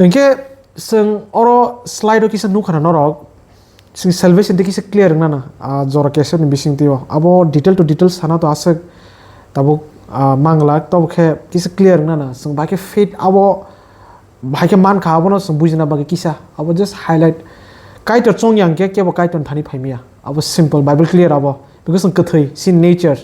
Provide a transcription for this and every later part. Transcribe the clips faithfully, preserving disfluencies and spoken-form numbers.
Hinkhe chwng oro slide o kisa nukha na norok, chwng salvation tei kisa clear wngna na, ah, jora kesep ni bising twi o. Abo detail to detail sana to aswk tabuk, ah, manglak, tabuk khe kisa clear wngna na. Chwng bai khe faith abo bai khe mankha, abono chwng bujina bagwi kisa. Abo just highlight. Kaitor chong yang khe kebo Kaitor thani phai maya. Abo simple, Bible clear abo. Because chwng kwthwi, sin nature.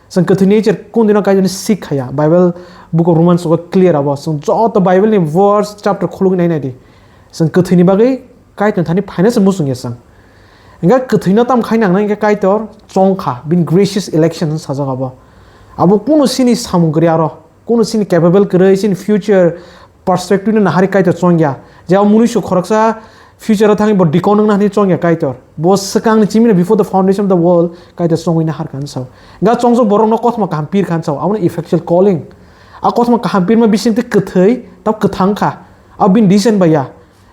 Chwng kwthwini nature kundino Kaitorni sik khaya. Bible, Book of Romans o clear abo. Chwng joto Bible ni verse, chapter khulugwi nai nai di. Chwng kwthwini bagwi Kaitorni thani phaina se muchung ya chwng. Hingkhe kwthwino tam khai nangnai hingkhe Kaitor chong kha. Bini gracious election sajak abo. Abo kunu sini samung kwrwi aro. Kunu sini capable kwrwi, sini future perspective no nahari Kaitor chong ya. Je o munuisu khoroksa future o thangwi bo deacon wngna hwnwi chong ya Kaitor. Bo swkangni chimino before the foundation of the world Kaitor chongwi nahar kha hinwi sao. Ga chongjak borokno kothoma kaham pir kha hinwi sao. Abono effectual calling. A kothoma kaham pirma bisingtwi kwthwi, tab kwthang kha. A bini decision bai ya.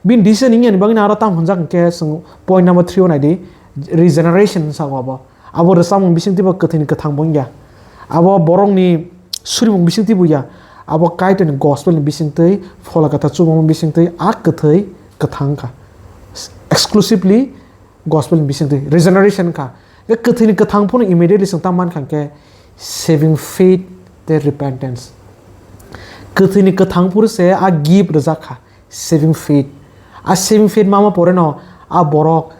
Bini decision wngya ni bagwi aro tam hwnjak hwnkhe chwng point number three o nai di, regeneration hinwi sao abo. Abo rwchapmung bisingtwi bo kwthwini kwthang bo wngya. Abo borokni surimung bisingtwi bo ya. Abo Kaitorni gospel ni bisingtwi, phola kwthar chubamung bisingtwi, a kwthwi kwthang kha. Exclusively gospel ni bisingtwi, regeneration kha. Khe kwthwini kwthang phano immediately chwng tam mankha hwnkhe saving faith tei repentance. Kwthwini kwthang phuru se a gift rwjak kha, saving faith. A saving faith mama pore no a borok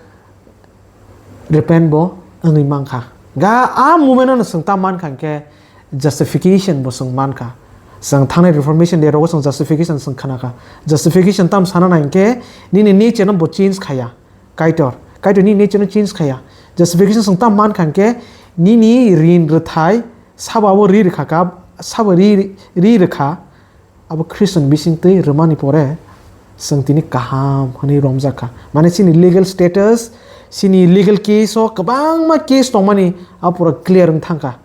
repent bo wngwi mankha. Ga a moment no chwng ta mankha hwnkhe justification bo chwng mankha. Chwng thangnai Reformation Day rogo chwng justification chwng khnakha. Justification tam sana nai hwnkhe nini nature no bo change khaya. Kaitor, Kaitor nini nature no change khaya. Justification chwng tam mankha hwnkhe nini rin rwthai sabo abo ri rwkha ka, sabo ri, ri rwkha. Abo Khristo ni bisingtwi rwmani pore chwng tini kaham hwnwi romjak kha. Mane chini legal status, chini legal case o kwbangma case tongmani a pura clear wng thang kha.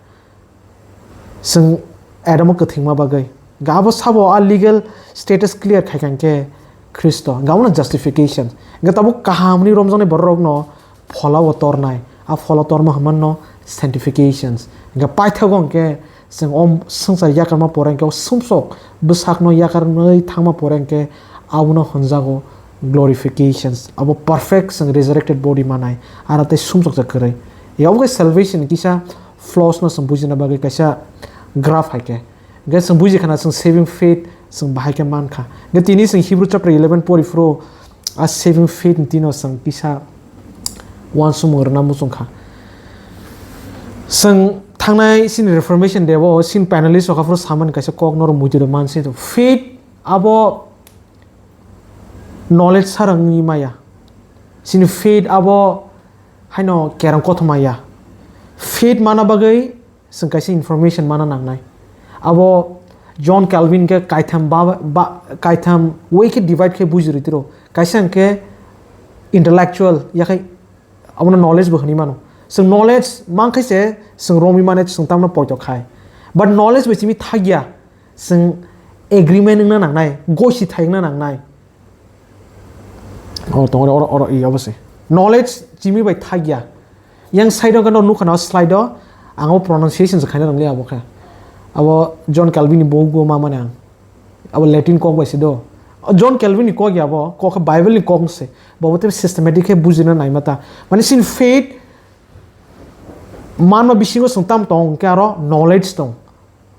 Chwng Adamo kwthwima bagwi. Ga abo sabo a legal status clear khai kha hwnkhe Khristo. Ga abono justification. Hwnkhe tabuk kaham hwnwi romjaknai borok rokno phola o tornai. A phola torma hwnmanno sanctifications. Hwnkhe paithago hwnkhe chwng o swngchar yakarma pore hwnkhe o sumsok bwsakno yakarnai thangma pore hwnkhe abono hwnjago glorifications. Abo perfect chwng resurrected body manai. Aro tei sumsokjak kwrwi. Abo khe salvation kisa flaws no chwng bujina bagwi kaisa graph hai khe. Hwnkhe chwng buji khana chwng saving faith chwng bahai khe man kha. Hwnkhe tini chwng Hebrew chapter eleven pori phuru a saving faith ni tino chwng kisa uansukmung rwna muchung kha. Chwng thangnai chini Reformation Day o chini panelist rok aphuru samani kaisa kok norok muitu rw man se faith abo knowledge sarang ni maya. Chini faith abo haino kerang kothoma ya. Faith mana bagwi chwng kaisa information mana nangnai. Abo John Calvin khe kaitham ba, ba, kaitham way khe divide khe bujirwi tiro. Kaisa hwnkhe intellectual, yakhai abono knowledge bo hwnwi mano. Chwng knowledge mankhe se chwng romwi mane chwng tamno poito khai. But knowledge bai chimi thagya, chwng agreement wngna nangnai, gosi thai wngna nangnai. O tongo oro, oro, i obo se. Knowledge chimi bai thagya. Yang side o khe no nukha na slide o, ang o pronunciation se khaina nangli abo khe. Abo John Calvin ni book o ma mane ang. Abo Latin kok bai se do. John Calvin ni kok ya abo, kok khe Bible ni kok se. Bo bo tei systematic khe bujina naima ta. Mane sin faith manma bisingo chwng tam tong khe aro knowledge tong.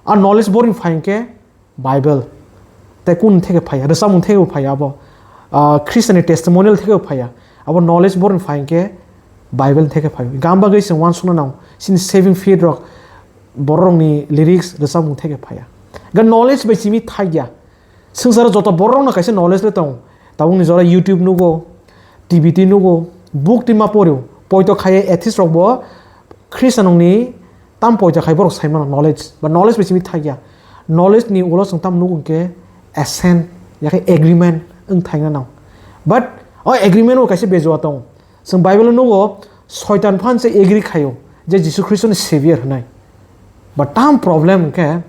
A knowledge boring phai khe Bible. Tei kun theke phai, rwchapmung theke phai abo. Ah, Christian ni testimonial theke phai. Abo knowledge boring phai khe Bible theke phai. Gam bagwi chwng uansukna nang. Sin saving faith rok borok rokni lyrics rwchapmung theke phai. Ga knowledge bai chimi thagya. Swngcharo joto borok rokno kaisa knowledge le tong. Tabukni jora YouTube nugo, T V twi nugo, book twi ma porio. Poito khaye atheist rok bo Christian rokni tam poito khai borok sai mano knowledge. Ba knowledge bai chimi thagya. Knowledge ni ulo chwng tam nugo hwnkhe assent, yakhe agreement wng thaina nang. But o agreement o kaisa bejua tong. Chwng Bible o nugo Soitan phan se agree khayo je Jisu Khristo ni Savior hwnai. But tam problem hwnkhe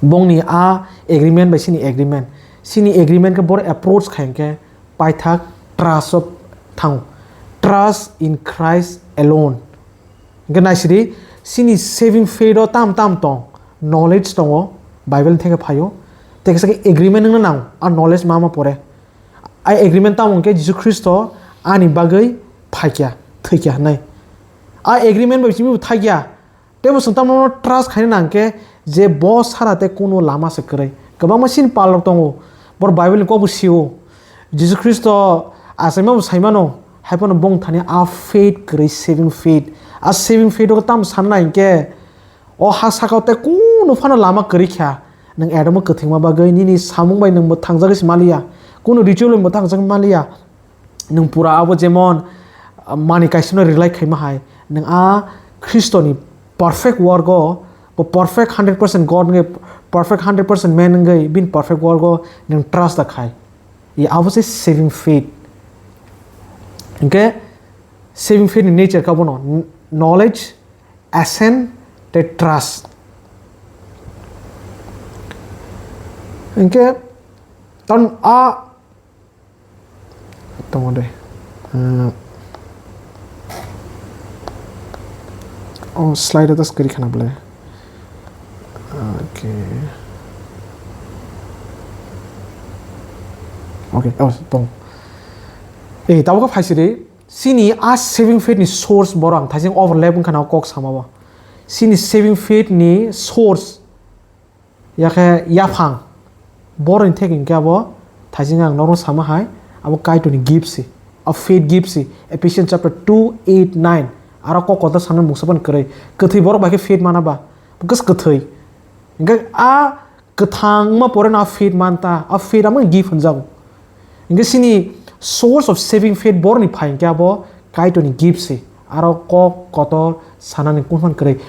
bongni a agreement bai sini agreement. Sini agreement khe boro approach khai hwnkhe paithak trust o thango. Trust in Christ alone. Hwnkhe naisidi sini saving faith o tam tam tong, knowledge tongo, Bible theke phaio. Tei kisa khe agreement wngna nang, a knowledge ma ma pore. A agreement tamo hwnkhe Jisu Khristo ani bagwi phaikya, thwikya hwnwi. A agreement bai simi bo thakya. Tei bo chwng tamo trust khaina nang khe je bo sara tei kuno lama se kwrwi. Kwbangma sini palrok tongo. Bor Bible ni kok bo sio. Jisu Khristo achaima bo saimano. Hai phano bong thani a faith kwrwi, saving faith. A saving faith o tamo sanna hinkhe o ha saka o tei kuno phano lama kwrwi kha. Nwng Adamo kwthwima bagwi nini samung bai nwng bo thangjagwi se maliya. Kuno ritual bai bo thangjagwi maliya. Nwng pura abo jemon, ah, mani kaisano rely khaima hai, nwng a Khristoni perfect work o, bo perfect hundred percent God wngwi, perfect hundred percent man wngwi, bini perfect work o nwng trust da khai. I abo se saving faith. Hinkhe saving faith ni nature kha bono, kn-, knowledge, assent, tei trust. Hinkhe, karon a Tongo de. Ah. Oh, slide atas kiri khana bole. Okay. Okay, oh, tong. Eh, tabo ka phaisiri. Sini a saving faith ni source borang thaising overlap wngkha na kok sama bo. Sini saving faith ni source. Yakhe yaphang, boroni thek hinkhe abo thaising ang norok sama hai, abo Kaitorni gift se, a faith gift se, Ephesians chapter two, eight, nine, aro kok kotor sana mungsa phano kwrwi, kwthwi borok bai khe faith mana ba, bwkha se kwthwi. Hinkhe a kwthang wngma pore no a faith man ta, a faith amo gift hwnjago. Hinkhe sini source of saving faith borni phai hinkhe abo Kaitorni gift se. Aro kok kotor sanani kungphan kwrwi.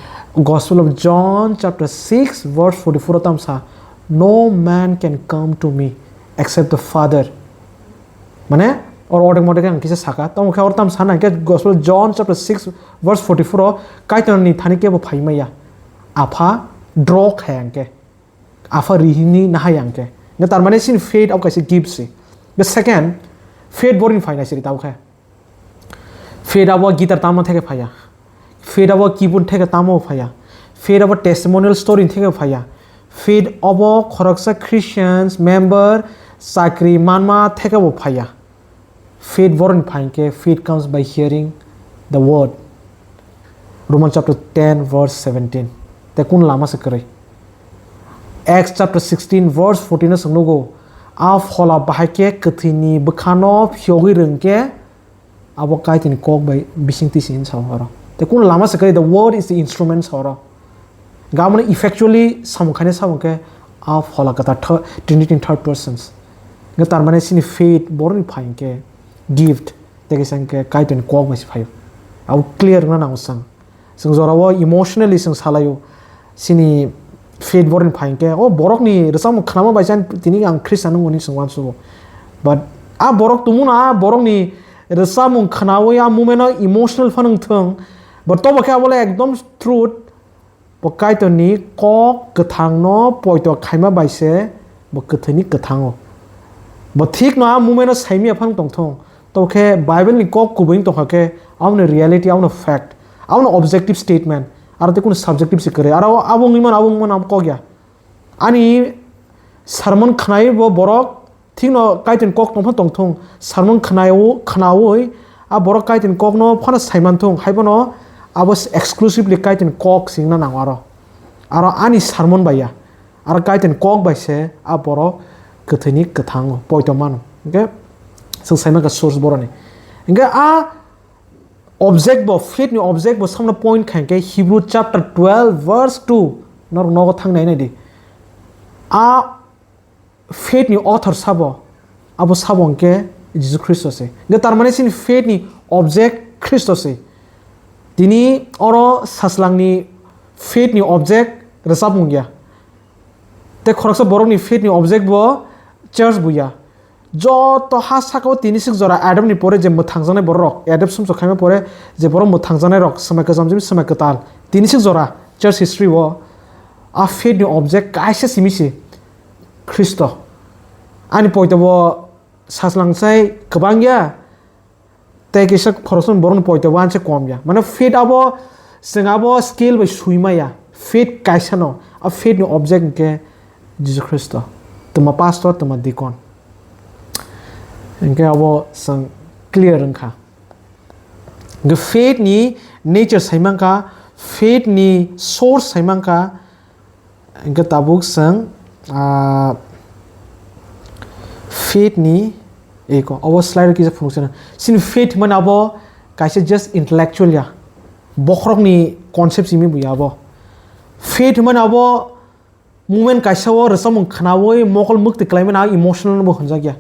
Gospel of John chapter six verse forty-four o tamo sa, "No man can come to me except the Father." Mane, or ordek modek ang kisa saka. Tamo khe or tamo sana hinkhe Gospel of John chapter six verse forty-four o Kaitorni thani kebo phai maya. Apha draw khai hinkhe. Apha rihini nahai ang khe. Nge tar mane sini faith abo kaisa gift se. The second, faith boring phai nai siri tabo khe. Faith abo guitar tamo theke phaya. Faith abo keyboard theke tamo phaya. Faith abo testimonial story theke phaya. Faith abo khoroksa Christians member chakri manma theke bo phaya. Faith boroni phai hinkhe, faith comes by hearing the word. Romans chapter ten verse seventeen. Tei kun lama se kwrwi? Acts chapter sixteen verse fourteen o chwng nugo, a phola bahai khe kwthwini bwkhano phiyogwi rwng khe abo Kaitorni kok bai bising twi se hinwi sa oro. Tei kun lama se kwrwi? The word is the instrument sa oro. Gamani effectually samung khaina samung khe a phola kwthar tho-, Trinity ni third persons. Nge tar mane sini faith boroni phai hinkhe gift, tei kaisa hinkhe Kaitorni kok bai se phaio. Abo clear wngna nango chwng. Chwng jorao emotionally chwng salaio. Sini faith boroni phai hinkhe, o borokni rwchapmung khnama bai se tini ang Christian wngmani chwng uansugo. But a borok tongmano a borokni rwchapmung khnaui a moment o emotional phano wngthwng. But tobo khe abo le ekdom truth. Bo Kaitorni kok kwthangno poito khaima bai se bo kwthwini kwthango. Bo thikno a moment-o saimya phano tongthung. Tobokhe Bible-ni kok kubui wng tongkha khe, aboni reality, aboni fact, aboni objective statement, aro tei kunu subjective se kwrwi. Aro abo wngwi mano, abo wngwi mano, abo kok ya. Ani sermon khwnai bo borok thikno Kaitorni kok tongphano tongthung, sermon khwnao-, khwnaui a borok Kaitorni kokno phano saimanthung, haiphano abo exclusively Kaitorni kok se wngna nango aro. Aro ani sermon bai ya, aro Kaitorni kok bai se a borok kwthwini kwthango poito mano. Hwnkhe chwng saimankha source boroni. Hwnkhe a object bo, faith ni object bo samno point khaikhe Hebrew chapter twelve verse two norok nogo thang nai nai di. A faith ni author sabo, abo sabo hwnkhe Jisu Khristo se. Hwnkhe tar mane chini faith ni object Khristo se. Tini oro sachlang ni faith ni object rwchapmung ya. Tei khoroksa borok ni faith ni object bo church bo ya. Joto ha saka o tini sik jora Adam ni pore je mwthangjaknai borok rok, Adam sumsok khaima pore je borok mwthangjaknai rok, swmai kwcham simi swmai kwtal, tini sik jora church history o a faith ni object kaisa simi se Khristo. Ani poito bo sachlang sai kwbang ya, tei kisa khoroksa borok ni poito bo anse kom ya. Mane faith abo, chwng abo scale bai sui maya. Faith kaisa no, a faith ni object hwnkhe Jisu Khristo. Tuma pastor, tuma deacon. Hingke abo chwng clear wngkha. Hingke faith ni nature sai mankha, faith ni source sai mankha, hingke tabuk chwng, ah, faith ni eko, abo slide o kisa phunuk sana. Chini faith hwnmani abo kaisa just intellectual ya, bokhorok ni concept simi buya abo. Faith hwnmani abo movement kaisa o rwchapmung khnaui mokol mukti khlaimani, ang emotional no bo hwnjakya.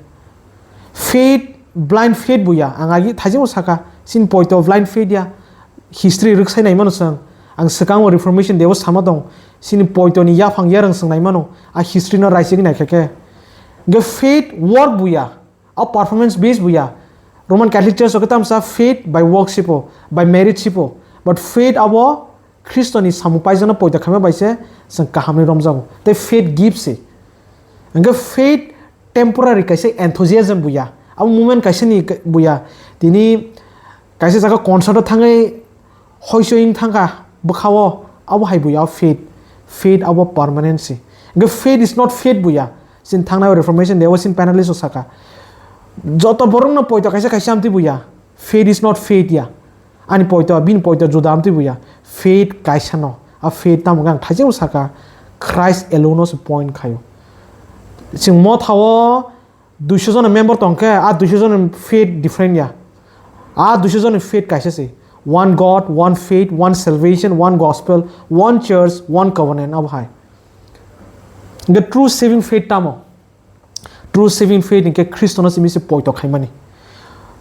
Faith, blind faith bo ya. Ang agi thaijingo saka, chini poito blind faith ya. History rwksai naimano chwng. Ang swkango Reformation Day o sama tong. Chini poito ni yaphang yarwng chwng naimano. A history no raisingwi naikha khe. Hwnkhe faith work bo ya. A performance base bo ya. Roman Catholic Church o khe tamsa faith by works sipo, by merit sipo. But faith abo Khristoni samung paijakno poito khaima bai se chwng kahamni romjago. Tei faith gift se. Hwnkhe faith temporary kaisa enthusiasm bo ya. Abo movement kaisa ni bo ya. Tini kaisa jaga concert o thangwi hoisoing thangkha bwkhao, abo hai bo ya faith. Faith abo permanent se. Hwnkhe faith is not faith bo ya. Chini thangnai Reformation Day o chini panelist o saka. Joto borokno poito kaisa kaisa amtwi bo ya. Faith is not faith ya. Ani poito, bini poito juda amtwi bo ya. Faith kaisa no. A faith tamo khe ang thaijingo saka, Christ alone no se point khaio. Chwng Motha o duiso jona member tong khe, a duiso jona faith different ya. A duiso jona faith kaisa se. One God, one faith, one salvation, one gospel, one church, one covenant, abo hai. The true saving faith tamo? True saving faith hwnkhe Khristono simi se poito khaimani.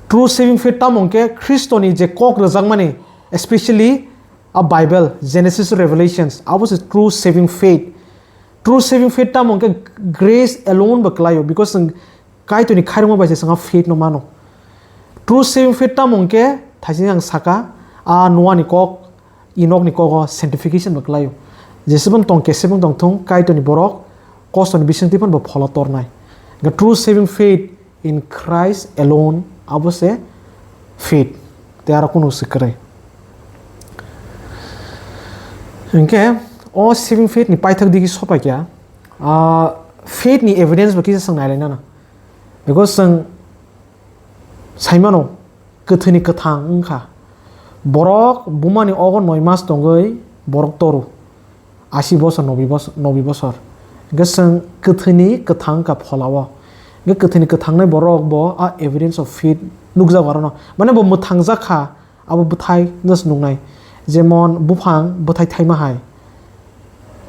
True saving faith tamo hwnkhe Khristoni je kok rwjakmani, especially a Bible, Genesis to Revelations, abo se true saving faith. True saving faith tamo hwnkhe grace alone bo kwlaio, because chwng Kaitorni khairokma bai se chwng faith no mano. True saving faith tamo hwnkhe thaising ang saka, a Noani kok, Enokni kogo sanctification bo kwlaio. Jesebon tong kesebon tong thung, Kaitorni borok kostoni bisingtwi phano bo pholo tornai. The true saving faith in Christ alone, abo se faith. Tei aro kunu se kwrwi. Hinkhe o saving faith ni paithak digi sopaikya, ah, faith ni evidence bo kisa swng nailainana. Because chwng saimano, kwthwini kwthang wngkha. Borok bumani ogo noi mas tongwi borok toru. Asi bosor, nobi bos-, nobi bosor. Hwnkhe chwng kwthwini kwthang wngkha pholao. Hwnkhe kwthwini kwthangnai borok bo a evidence of faith nukjago arono. Mane bo mwthangjak kha, abo bwthai no se nuknai. Jemon buphang bwthai thaima hai.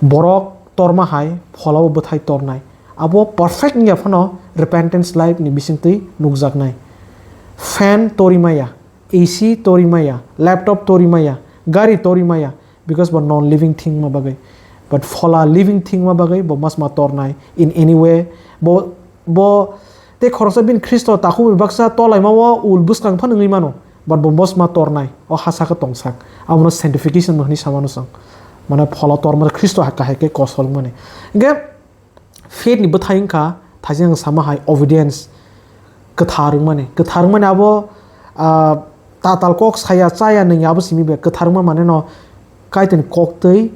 Borok torma hai pholao bwthai tornai. Abo perfect wngya phano repentance life ni bisingtwi nukjaknai. Fan tori maya, A C tori maya, laptop tori maya, gari tori maya, because bo non living thing ma bagwi. But phola living thing ma bagwi bo masma tornai in any way. Bo, bo tei khoroksa bini Khristo takhuk bai baksa tolaima o ul bwskang phano wngwi mano. But bo bosma tornai, o ha saka tongsak. Abono sanctification bo hwnwi samano chwng. Mane phola torma Khristo hai kahai khe kosol wngmani. Hwnkhe faith ni bwthai wngkha, thaising ang sama hai obedience. Kwthar wngmani. Kwthar wngmani abo, ah, tatal kok saya, chaya, nungya abo simi bai. Kwthar wngma mane no Kaitorni kok twi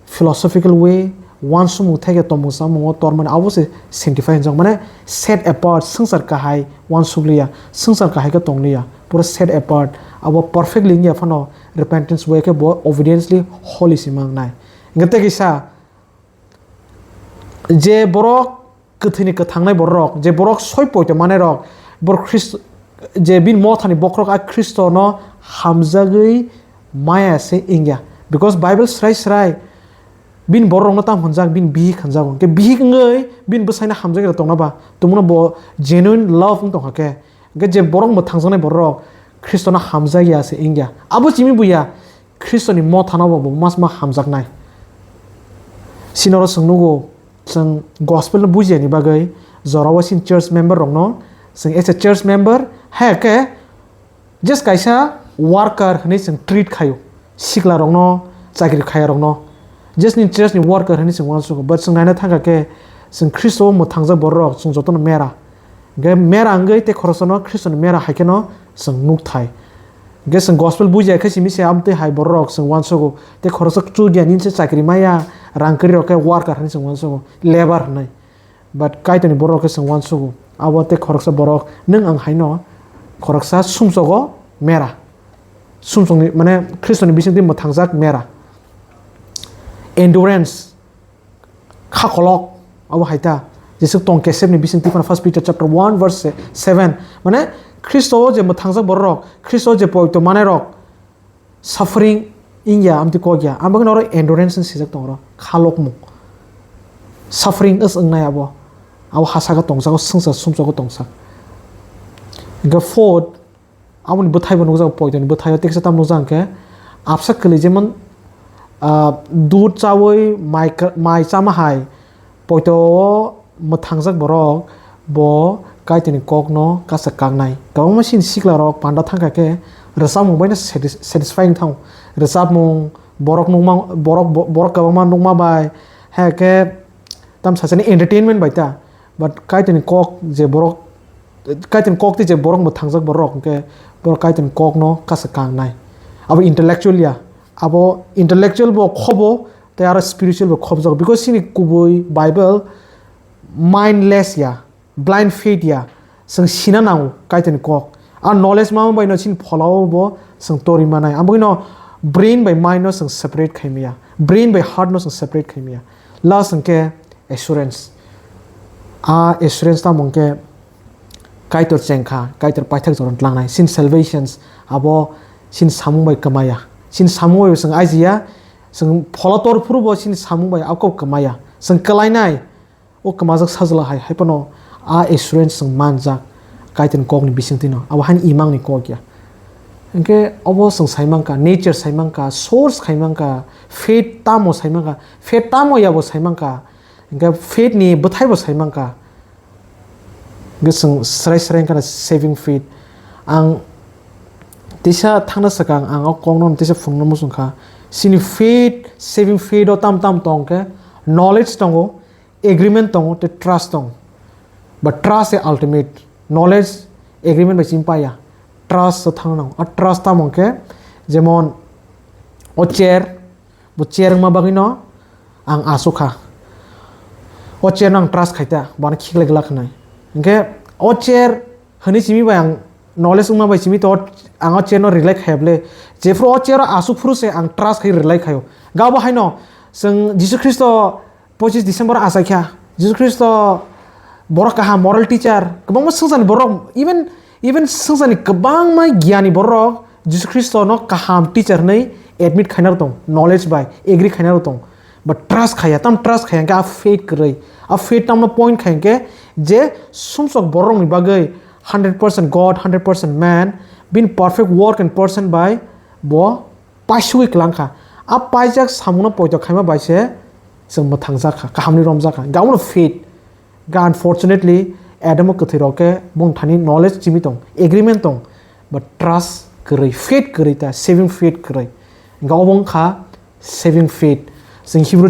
philosophical way, uansukmung theke tongmung samungo tormani abo se sanctify hinjak, mane set apart, swngchar kahai uansukliya, swngchar kahai khe tongliya, pura set apart, abo perfectly wngya phano repentance way khe bo obediently holy se mangnai. Hingke tei kisa, je borok kwthwini kwthangnai borok, je borok soi poito manai rok, borok Khristo, je bini mothani bokhorok a Khristono hamjagwi maya se wngya. Because Bible srai srai bini borok rokno tam hwnjak, bini bihik hwnjago. Hwnkhe bihik wngwi bini bwsaino hamjagwi rok tongna ba, tongmano bo genuine love wng tongkha khe. Hwnkhe je borok mwthangjaknai borok Khristono hamjakya se wngya. Abo chimi buya, Khristoni mothano bo, bo mas ma hamjaknai. Sinoro chwng nugo, chwng gospel no bujiyani bagwi jorao sin church member rokno chwng as a church member, hai khe just kaisa worker hwnwi chwng treat khaio, sikla rokno, chakri khaya rokno, just ni church ni worker hwnwi chwng uansugo. But chwng naina thangkha khe chwng Khristo o mwthangjak borok rok chwng jotono mera. Hwnkhe mera wngwi tei khoroksa no Khristoni mera hai kheno chwng nuk thai. Hwnkhe chwng gospel bujiya khe simi se amtwi hai borok rok chwng uansugo. Tei khoroksa chukya nini se chakri maya, rang kwrwi rok khe worker hwnwi chwng uansugo, labour hwnwi. But Kaitorni borok khe chwng uansugo. Abo tei khoroksa borok nwng ang haino khoroksa sumsogo mera. Sumsokni, mane, Khristoni bisingtwi mwthangjak mera. Endurance, kha kolok, abo hai ta. Jesuk tong kesepni bisingtwi phano First Peter chapter one verse seven. Mane, Khristo o je mwthangjak borok, Khristo o je poito manai rok, suffering wngya, amtwi kok ya. Ang bagwi oro endurance ni swijak tongo, khalokmung. Suffering is wngnai abo. Abo ha saka tongsa, o swngsa sumsogo tongsa. Hingke fourth, aboni bwthai bo nukjak, poito ni bwthai o teksa tam nukjak hingke, absa kwlwi jemon, ah, dud chawi mai ka-, mai chama hai, poito o mwthangjak borok bo Kaitorni kokno kasa kaknai. Kwbangma chini sikla rok panda thangkha khe rwchapmung bai no satis-, satisfying thango. Rwchapmung, borok nukma, borok, bo-, borok kwbangma nukma bai, hai khe tam sachani entertainment bai ta. But Kaitorni kok je borok, Kaitorni kok tei je borok mwthangjak borok hwnkhe borok Kaitorni kokno kasa kaknai. Abo intellectual ya. Abo intellectual bo khobo tei aro spiritual bo khobjago. Because chini kubui Bible mindless ya, blind faith ya, chwng sina nango Kaitorni kok. A knowledge ma bai no chini pholao bo chwng tori manai. Amo no brain bai mind no chwng separate khai maya. Brain bai heart no chwng separate khai maya. Last hwnkhe assurance. A assurance tamo hwnkhe Kaitor chengkha, Kaitor paithak joron tlangnai. Chini salvations abo chini samung bai kwmaya. Chini samung bai chwng aijiya, chwng phola tor phuru bo chini samung bai abo kwmaya. Chwng kwlainai. O kwmajak sajla hai, hai phano a assurance chwng manjak Kaitorni kokni bisingtwino, abo haini imangni kok ya. Hingke obo chwng sai mankha, nature sai mankha, source khai mankha, faith tamo sai mankha, faith tamo yabo sai mankha, hingke faith ni bwthai bo sai mankha. Hingke chwng srai srai wngkha na saving faith. Ang tisa thangna swkang ang o kokno tisa phunukna muchungkha. Chini faith, saving faith o tam tam tong khe knowledge tongo, agreement tongo tei trust tongo. But trust is ultimate. Knowledge, agreement bai chini paya. Trust o thang nango. A trust tamo hwnkhe, jemon o chair, bo chair wngma bagwino ang asukha. O chair no ang trust khaita, bo ano khiklai glak hinai. Hwnkhe o chair hwnwi simi bai ang knowledge wngma bai simi to ang o chair no rely khaya bwle. Jephuru o chair o asuk phuru se ang trust khai rely khaio. Gabo haino chwng Jisu Khristo pochis December achaikha, Jisu Khristo borok kaham moral teacher, kwbangma swngcharni borok, even, even swngcharni kwbangma giyani borok Jisu Khristono kaham teacher hinwi admit khaina rw tong, knowledge bai agree khaina rw tong, but trust khaya, tam trust khaya hwnkhe a faith kwrwi. A faith tamno point khaya hwnkhe je sumsok borokni bagwi hundred percent God, hundred percent man, bini perfect work and person bai bo paisugwi kwlangkha. A paijak samungno poito khaima bai se chwng mwthangjak kha, kahamni romjak kha. Hwnkhe abono faith. Hwnkhe unfortunately, Adamo kwthwi rok khe bong thani knowledge chimi tong, agreement tong, but trust kwrwi, faith kwrwi ta, saving faith kwrwi. Hwnkhe obo wngkha saving faith. Chwng Hebrew